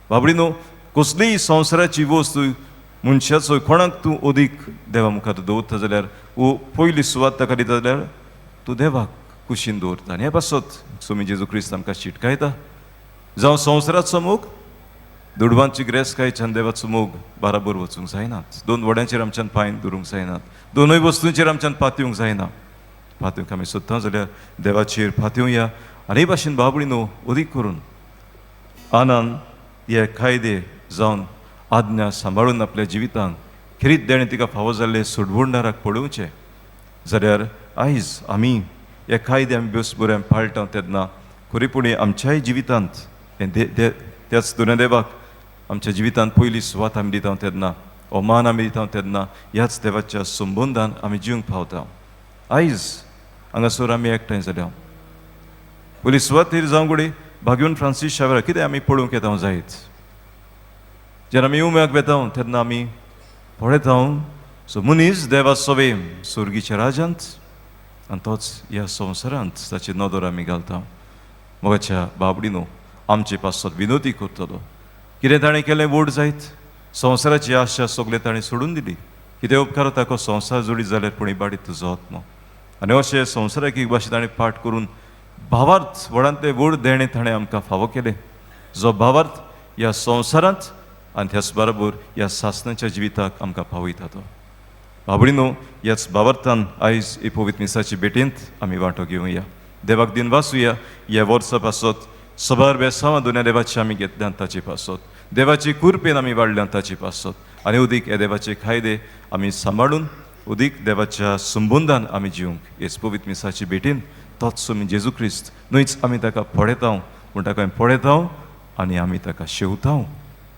बाबडीनो, कसलीय संवसाराची वस्तू मनशाचो कोणाक तूं अदीक देवा मुखार दवरता जाल्यार वो पयली सुवात ताका दिता जाल्यार तूं देवाक कुशीन दवरता. आनी हे पासत स्वामी जेजू क्रिस्त आमकां शिटकायता, जावं संवसाराचो मोग, दुडवांची गिरेस्तकायेच्यान देवाचो मोग बाराबर वचूंक जायनात. दोन व्हड्यांचेर आमच्यान पांय दवरूंक जायनात, दोनूय वस्तूंचेर आमच्यान पातयेवंक जायना. पातयेवंक आमी सोदता जाल्यार देवाचेर पातयेवया. आनी हे भाशेन बाबडी न्हू, अदीक करून आनंद हे कायदे जावन आज्ञा सांबाळून आपल्या जिवितांत खेरीत देणें तिका फावो जाल्लें सोडवणदाराक पळोवचें जाल्यार आयज आमी हे कायदे आमी बेस बरें पाळटा तेन्ना खरेपणी आमच्याय जिवितांत हें त्याच दोन्या देवाक आमच्या जिवितांत पयली सुवात आमी दिता तेन्ना, हो मान आमी दिता तेन्ना ह्याच देवाच्या संबंदान आमी जिवंक पावता. आयज हांगासर आमी एकठांय जाल्या पयली सुवातेर जावं घडये भाग्योन फ्रांसीस शावेरा कितें आमी पळोवंक येता जायत. जेन्ना आमी उम्याक वेता तेन्ना आमी पळयता सो मनीस देवा सवे स्वर्गीच्या राजांत आनी तोच ह्या संवसारांत ताची नदर आमी घालता. मोगाच्या बाबडीनो, आमचे पासत विनोदी करतलो कितें ताणें केलें व्हड जायत, संवसाराची आशा सगळें ताणें सोडून दिली. कितें उपकार ताका संवसार जोडीत जाल्यार पूण इबाडीत तुजो आत्मो. आनी अशें संवसाराक एक भाशेन ताणें पाठ करून भावार्थ व्हडांतलें व्हड देणें ताणें आमकां फावो केलें, जो भावार्थ ह्या संवसारांत आनी त्याच बरोबर ह्या सासणाच्या जिविताक आमकां पावयता तो. बाबडीनो, ह्याच भावार्थान आयज ही पवित्र मिसाची भेटेंत आमी वांटो घेवया, देवाक दिन वाचुया. ह्या वर्सा पासत सबार बेसांवां दोन्या देवाची आमी घेतल्यान ताचे पासत, देवाची कुरपेन आमी वाडल्यान ताचे पासत आनी उदीक ह्या देवाचे कायदे आमी सांबाळून उदीक देवाच्या संबंदान आमी जिवंक हेच पवित्र मिसाची भेटीन तोच आमी जेजू क्रिस्त न्हयच आमी ताका पळयता, पूण ताका आमी पळयता आनी आमी ताका शेवता.